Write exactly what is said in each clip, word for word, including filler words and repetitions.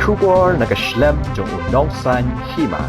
Khubor na ka shlem jong u Nongsaiñ Hima.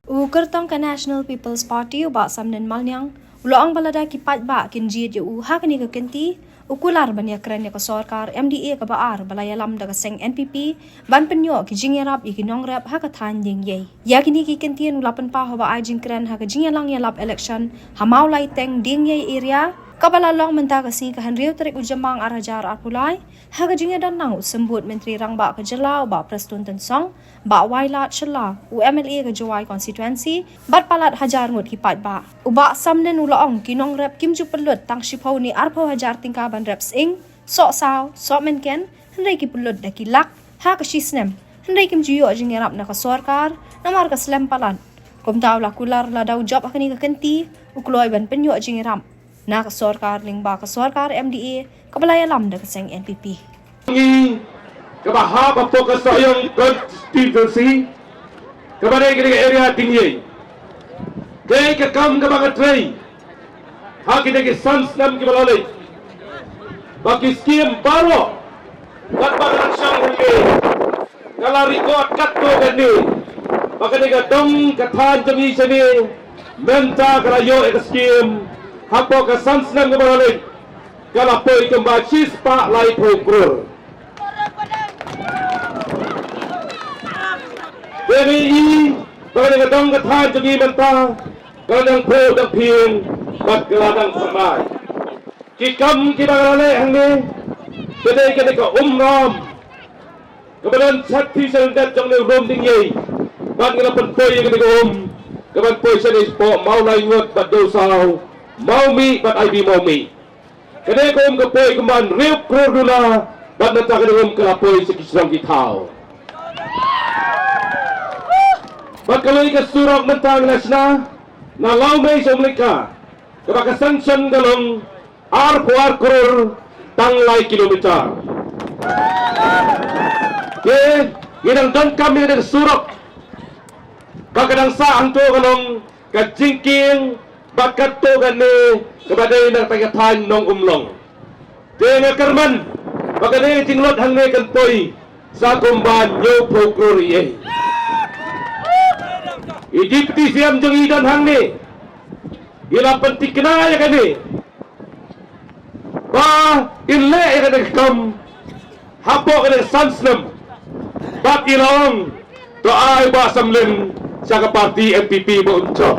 U kyrtong ka National People's Party u Bah Samlin Malniang u la ong ba lada ki paidbah kin jied ïa u ha kane ka kynti, u kular ban ïakren ïa ka sorkar M D A kaba ar ba la ïalam da ka seng N P P ban pynïoh ki jingïarap ïa ki nongrep ha ka thaiñ Diengiei. Ïa kine ki kyntien u la pynpaw haba ai jingkren ha ka jingïalang ïalap election ha Mawlaiteng Diengiei area, kaba la long mynta ka sngi ka hynriew tarik u Jymmang ar hajar arphew lai, ha ka jingïadon lang u Symbud Myntri Rangbah ka jylla u Bah Prestone Tynsong, Bah Wailadmiki Shylla, u M L A ka Jowai constituency, bad palat hajar ngut ki paidbah. U Bah Samlin u la ong ki nongrep kim ju pynlut tang shiphew ne arphew hajar tyngka ban rep sying, soh saw, soh mynken, hynrei ki pynlut da ki lak ha ka shisnem, hynrei kim ju ïoh jingïarap na ka sorkar namar ka slem palat. Kumta u la kular lada u jop ha kane ka kynti, u kloi ban pynïoh jingïarap na ka sorkar lyngba ka sorkar M D A kaba la ïalam da ka seng N P P. Ngi kaba hap hapoh ka Sohiong constituency, kaba dei ka dei ka area Diengiei. Dei ka kam kaba nga trei ha kine ki san snem kiba la leit, ba ki skim baroh, bad ba ka rangshong hangne ka la record katto katne, ba kane ka dong ka thaiñ jong ngi shane mynta ka la ïoh ïa ka skim hapoh ka san snem kaba la leit, ka la poi kumba shispah laiphew klur. Te ngi i ba kane ka dong ka thaiñ jong ngi mynta ka la dang phew dang phieng bad ka la dang pynlait. Ki kam kiba ka la leh hangne, ka dei kane ka umram kaba don shatei sha lyndet jong ne u Rum Diengiei. Bad ngi la pynpoi ïa kane ka um kaban poi shane shapoh Mawlaingut bad Dewsaw, Mawmih bad Aibi Mawmih. Kane ka um ka poi kumban hynriew klur duna, bad nangta kane ka um ka la poi sha ki shnong ki thaw. Bad kawei ka surok mynta ngi la shna na Lawmei sha Umleikha, kaba ka sanction ka long arphew ar klur tang lai kilometer. Te ngi dang donkam ïa ka surok ba ka dang sah hangto ka long ka jingkieng bad katto katne kaba dei na ka thaiñ Nongumlong. Te nga kyrmen ba kane ka jinglut hangne kan poi sa kumba hynñiewphew klur ïa i. I Deputy C M jong i don hangne, i la pynthikna ïa kane ba in leh ïa kane ka kam hapoh kane ka san snem. Bad i la ong to ai Bah Samlin sha ka party N P P ba un jop.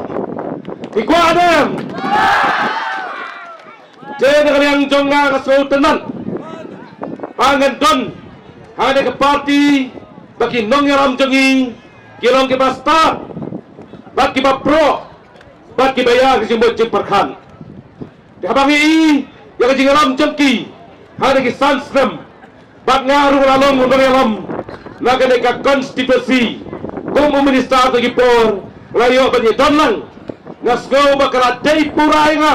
I kwah dem. Te na ka liang jong nga nga sngewtynnat ba ngan don ha kane ka party ba ki nongïalam jong ngi ki long kiba stad bad kiba proh bad kiba ïa ka jingmut jingpyrkhat. Te haba ngi i ïa ka jingïalam jong ki ha kine ki san snem, bad nga ruh nga la long u nongïalam na kane ka constituency kum u minister ha ki por, nga la ïoh ban ïadon lang. Nga sngew ba ka la dei pura ïa nga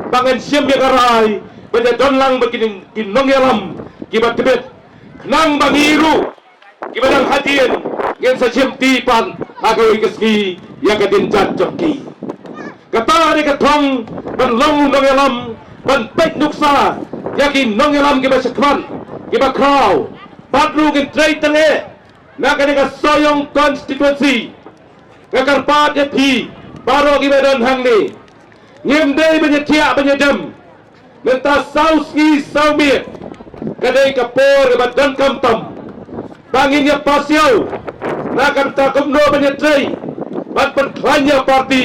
ba ngan shim ïa ka rai ban ïadon lang bad ki, ki nongïalam kiba tbit, khnang ba ngi ruh kiba dang hadien ngin sa shim ti pat ha kawei ka sngi ïa ka dien jait jong ki. Kata ka dei ka thong ban long u nongïalam, ban peit nuksa ïa ki nongïalam kiba shakhmat kiba khraw. Bad ruh ngin trei tang eh na kane ka Sohiong constituency. Nga kyrpad ïa phi baroh kiba don hangne, ngim dei ban ïathiah ban ïadem. Mynta saw sngi saw miet ka dei ka por kaba donkam tam ba ngin ïa pasiaw na ka bynta kumno ban ïatrei ban pynkhlaiñ ïa party,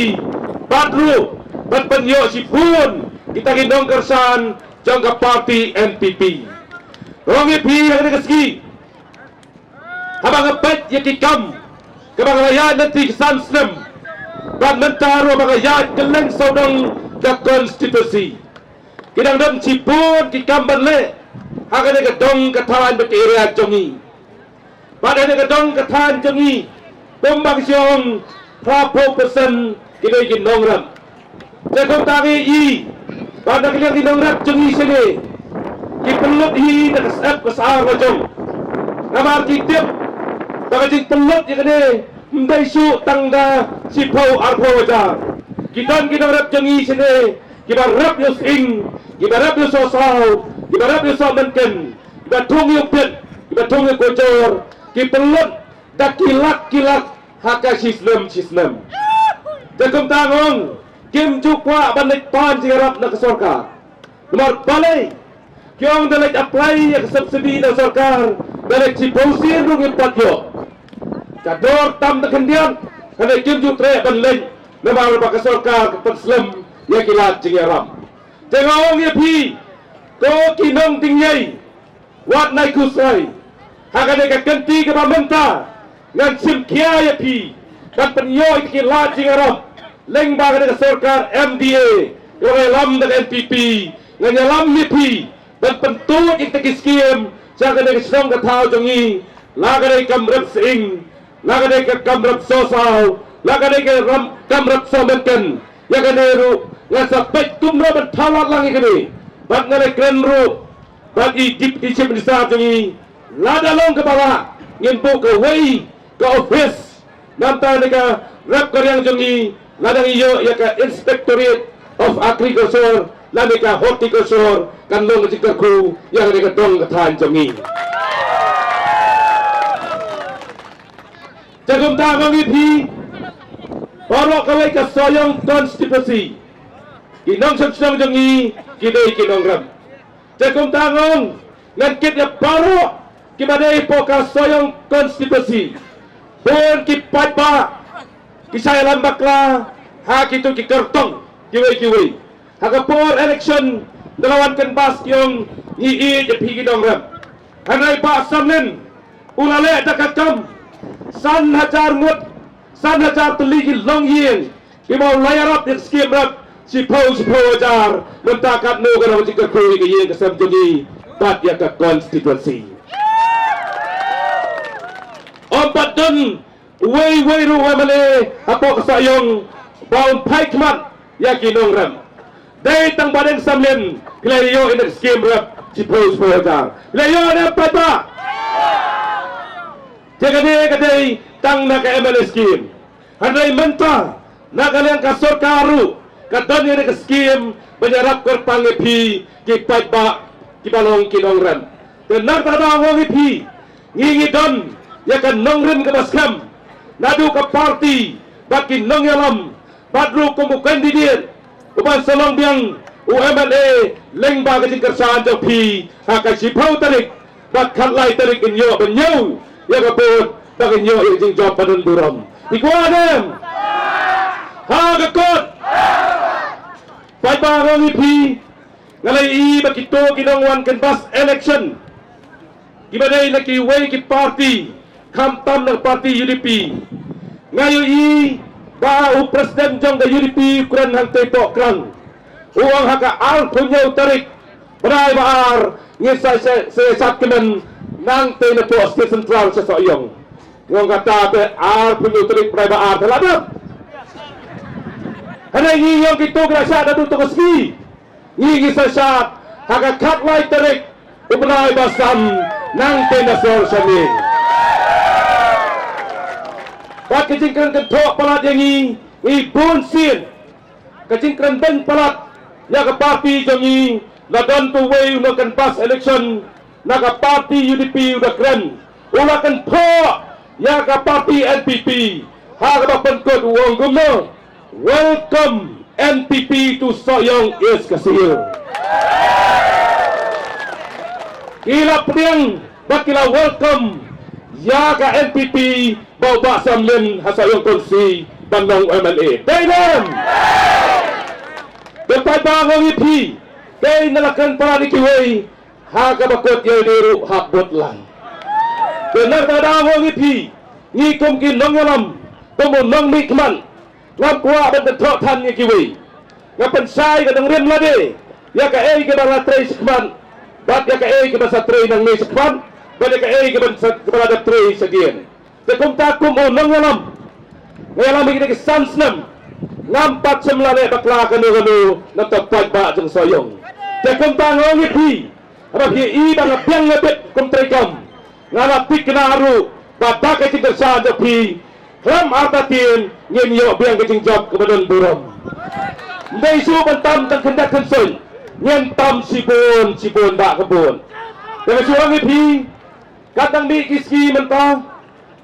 bad ruh ban pynïoh shibun kita ki nongkyrshan jong ka party N P P. Ong ïa phi ha kane ka sngi, haba nga peit ïa ki kam kaba nga la ïaid lynti ki san snem, bad mynta ruh ba nga ïaid kylleng sawdong ka constituency, ki dang don shibun ki kam ban leh ha kane ka dong ka thaiñ bad ka area jong ngi. Bad ha kane ka dong ka thaiñ jong ngi, kumba ki shu ong, phraphew percent ki dei ki nongrep. Te kumta ngi i ba na ka liang ki nongrep jong ngi shane, ki pynlut hi da ka syep ka sar la jong. Namar ki tip ba ka jingpynlut ïa kane ym dei shuh tang da shiphew arphew hajar. Ki don ki nongrep jong ngi shane kiba rep ïa u sying, kiba rep ïa u sohsaw, kiba rep ïa u sohmynken, kiba thung ïa u bit, kiba thung ïa u kujor, ki pynlut da ki lak ki lak ha ka shi snem shi snem. Te kumta nga ong, kim ju kwah ban leit pan jingïarap na ka sorkar. Namar balei? Ki ong da leit apply ïa ka subsidy na sorkar, da leit shiphew sien ruh ngim pat ïoh. Ka dor tam da khyndiat, hynrei kim ju treh ban leit namar ba ka sorkar ka pynslem ïa ki lad jingïarap. Te nga ong ïa phi, ko ki nongding ïai, wat nai khuslai. Ha kane ka kynti kaba mynta, ngan shim khia ïa phi ban pynïoh ïa ki lad jingïarap lyngba kane ka sorkar M D A kaba ïalam da ka N P P. Ngan ïalam ïa phi ban pyntuid ïa kita ki skim sha kane ka shnong ka thaw jong ngi, la ka dei kam rep sying, la ka dei ka kam rep sosaw, la ka dei ka ram kam rep sohmynken. Ïa kane ruh ngan sa peit kumno ban thaw lad lang ïa kane. Bad ngan ïakren ruh bad i Deputy Chief Minister jong ngi, lada long kaba lah ngin buh kawei ka office na bynta kane ka rep ka riang jong ngi, lada ngi ïoh ïa ka Inspectorate of Agriculture lane ka Horticulture, kan long ka jingkyrkhu ïa kane ka dong ka thaiñ jong ngi. Te kumta nga ong ïa phi, baroh kawei ka Sohiong constituency, ki nongshong shnong jong ngi ki dei ki nongrep. Te kumta nga ong, ngan kit ïa baroh kiba dei hapoh ka Sohiong constituency, bun ki paidbah ki shah ïalam bakla ha kito ki kyrtong kiwei kiwei. Ha ka por election, da la wan canvass, ki ong, ngi ïeit ïa phi ki nongrep. Hynrei Bah Samlin u la leh da ka kam, san hajar ngut, san hajar tylli ki longïing kiba u la ïarap ïa ka skim rep shiphew shiphew hajar. Mynta katno ka dang jingkyrkhu ïa ka ïing ka sem jong ngi bad ïa ka constituency? Ym pat don uwei uwei ruh u M L A hapoh ka Sohiong ba un phai khmat ïa ki nongrep. Dei tang Bah Deng Samlin ki la ïoh ïa ka skim rep shiphew shiphew hajar. La ïoh ne em pat? Te kane ka dei tang na ka M L A skim. Hynrei mynta na ka liang ka sorkar ruh ka don ïa ka skim ban ïarap kyrpang ïa phi ki paidbah kiba long ki nongrep. Te na kata ka daw nga ong ïa phi, ngi ngi don ïa ka nongrim kaba skhem naduh ka party bad ki nongïalam bad ruh kum u candidate uban sa long biang u M L A lyngba ka jingkyrshan jong phi ha ka shiphew tarik bad khatlai tarik ngin ïoh ban ñiew ïa ka vote bad ngin ïoh ïa ka jingjop ba don burom. Phi kwah ne em? Ha ka kot. Paidbah, nga ong ïa phi, nga la ïohi ba kito ki nongwan canvass election kiba dei na kiwei ki party, khamtam na ka party U D P. Nga ïohi ba u president jong ka U D P u kren hangtei poh krang, u ong ha ka arphew hynñiew tarik bnai ba ar ngin sa, sa, sa ïasah kmen nangtei na poh State Central sha Sohiong. Nga ong kata te arphew hynñiew tarik bnai ba ar te la dep. Hynrei ngi ïa kito ki la shad naduh to ka sngi. Ngi ngi sa shad ha ka khatlai tarik u bnai ba san nangtei na sor sha mieng. Bad ka jingkren kynthoh palat ïa ngi, ngi bun sien. Ka jingkren beiñ palat ïa ka party jong ngi, la don uwei u nongcanvass election na ka party U D P u da kren, u la kynthoh ïa ka party N P P. Ha kaba pynkut u ong kumno? Welcome N P P to Sohiong East Khasi Hills. Ki la pdiang bad ki la welcome ïa ka N P P ba u Bah Samlin ha Sohiong Constituency ban long M L A. Dei ne em? Te paidbah, nga ong ïa phi, dei na la kren palat ïa kiwei, ha kaba kut ïa une ruh hap vote lang. Te na kata ka daw nga ong ïa phi, ngi kum ki nongïalam, kum u nongmihkhmat, ngam kwah ban kynthoh than ïa kiwei. Nga pynshai ka nongrim lade ïa kaei kaba la trei shakhmat bad ïa kaei kaba sa trei nangne shakhmat bad ïa kaei kaba sa, kaba la dep trei shadien. Te kumta kum u nongïalam, nga ïalam ïa kine ki san snem, ngam pat shym la leh bakla kano kano na ka paidbah jong Sohiong. Te kumta nga ong ïa phi, haba phi ïohi ba nga biang nga bit kum treikam, nga la thikna ruh ba da ka jingkyrshan jong phi, khlem artatien ngin ïoh biang ka jingjop kaba don burom. Ym dei shuh ban tam tang khyndiat khynsoit, ngin tam shibun shibun bah ka bun. Te nga shu ong ïa phi, kat dang mih ki sngi mynta,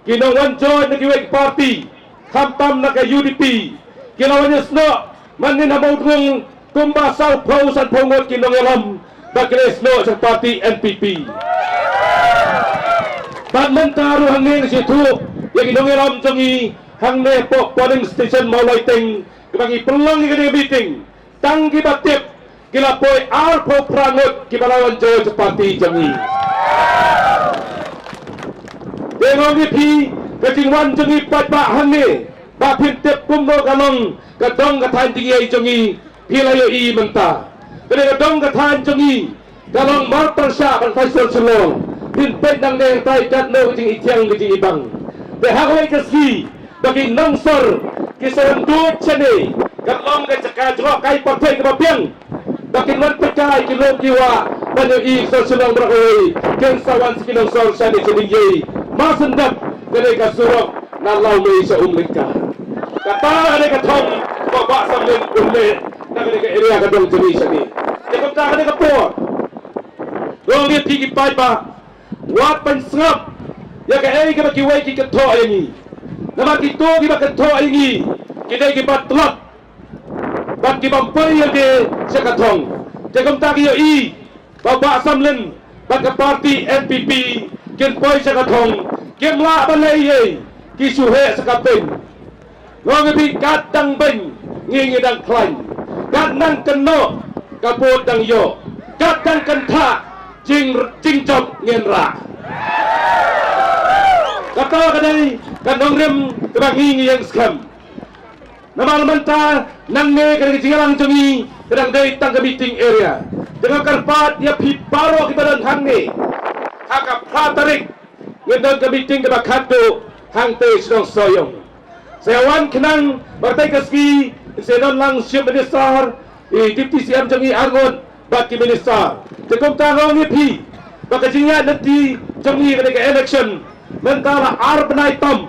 ki nongwan join na kiwei ki party, khamtam na ka U D P, ki la wan ïasnoh mynnin ha Mawdngong kumba sawphew sanphew ngut ki nongïalam, ba ki la ïasnoh sha ka party N P P. Bad mynta ruh hangne ngi sngewthuh ïa ki nongïalam jong ngi hangne hapoh polling station Mawlaiteng, kiba ngi pynlong ïa kane ka meeting, tang kiba tip ki la poi arphew phra ngut kiba la wan join sha party jong ngi. Te nga ong ïa phi, ka jingwan jong ngi paidbah hangne, ba phin tip kumno ka long ka dong ka thaiñ jingïeit jong ngi, phi la ïohi mynta. Kane ka dong ka thaiñ jong ngi ka long marpyrshah ban phai sor Shillong. Phin peit nangne hangtai katno ka jingithiang ka jingibang. Te ha kawei ka sngi ba ki nongsor ki sa wan duh shane, ka long ka jaka jngohkai pyrthei kaba biang. Ba kin wan pyrkhat ki lum ki wah ban ïohi sor Shillong baroh kawei, kin sa wan sa ki nongsor shane sha Lyngei. Mar shen dep kane ka surok na Lawmei sha Umlyngka. Kata kane ka thong ba Bah Samlin un leh na kane ka area ka dong jong ngi shane. Te kumta kane ka por, nga ong ïa phi ki paidbah, wat pynsngap ïa kaei kaba kiwei ki kynthoh ïa ngi. Namar kito kiba kynthoh ïa ngi ki dei kiba tlot bad ki bym poi ïa ka sha ka thong. Te kumta ki ïohi ba Bah Samlin bad ka party N P P kin poi sha ka thong, kim lah ban leh ei ei, ki shu heh sha ka pyn. Nga ong ïa phi, kat dang beiñ ngi ngi dang khlaiñ, kat dang kynnoh ka vote dang ïoh, kat dang kynthah jing jingjop ngin rah. Kata ka dei ka nongrim kaba ngi ngi ïeng skhem. Namar mynta nangne ka dei ka jingïalang jong ngi, ka dang dei tang ka meeting area. Te nga kyrpad ïa phi baroh kiba don hangne, ha ka phra tarik ngin don ka meeting kaba khatduh hangtei shnong Sohiong. Sa ïa wan khnang ba katei ka sngi sa ïa don lang Chief Minister, i Deputy C M jong ngi arngut bad ki minister. Te kumta nga ong ïa phi ba ka jingïaid lynti jong ngi kane ka election mynta la ar bnai tam.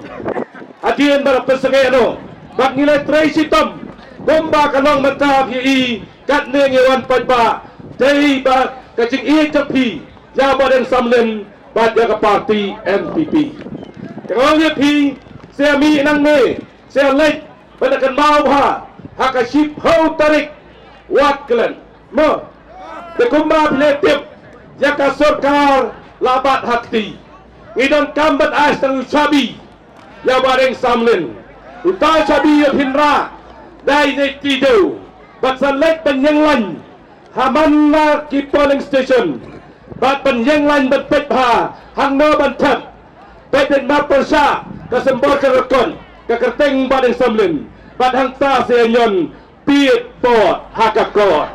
Hadien ba la pynsangeh noh bad ngi la trei shitom kumba ka long mynta, phi i katne ngi wan paidbah, dei ba ka jingïeit jong phi ïa Bah Deng Samlin bad ïa ka party N P P. Te nga ong ïa phi, sa ïa mih nangne, sa ïa leit ban da kynmaw bha ha ka shiphew tarik wat klet. Mo, te kumba phi la tip, ïa ka sorkar la bat ha kti. Ngi donkam ban ai tang u shabi ïa Bah Deng Samlin. Uta u shabi ïa phin rah dei na i Tidew. Bad sa leit ban ïeng lain ha man la ki polling station bad ban ïeng lain ban peit bha hangno ban thep. Peit beit marpyrshah ka symbol ka rakot, ka kyrteng Bah Deng Samlin. Bad hangta sa ïa ñion pit vote ha ka kot.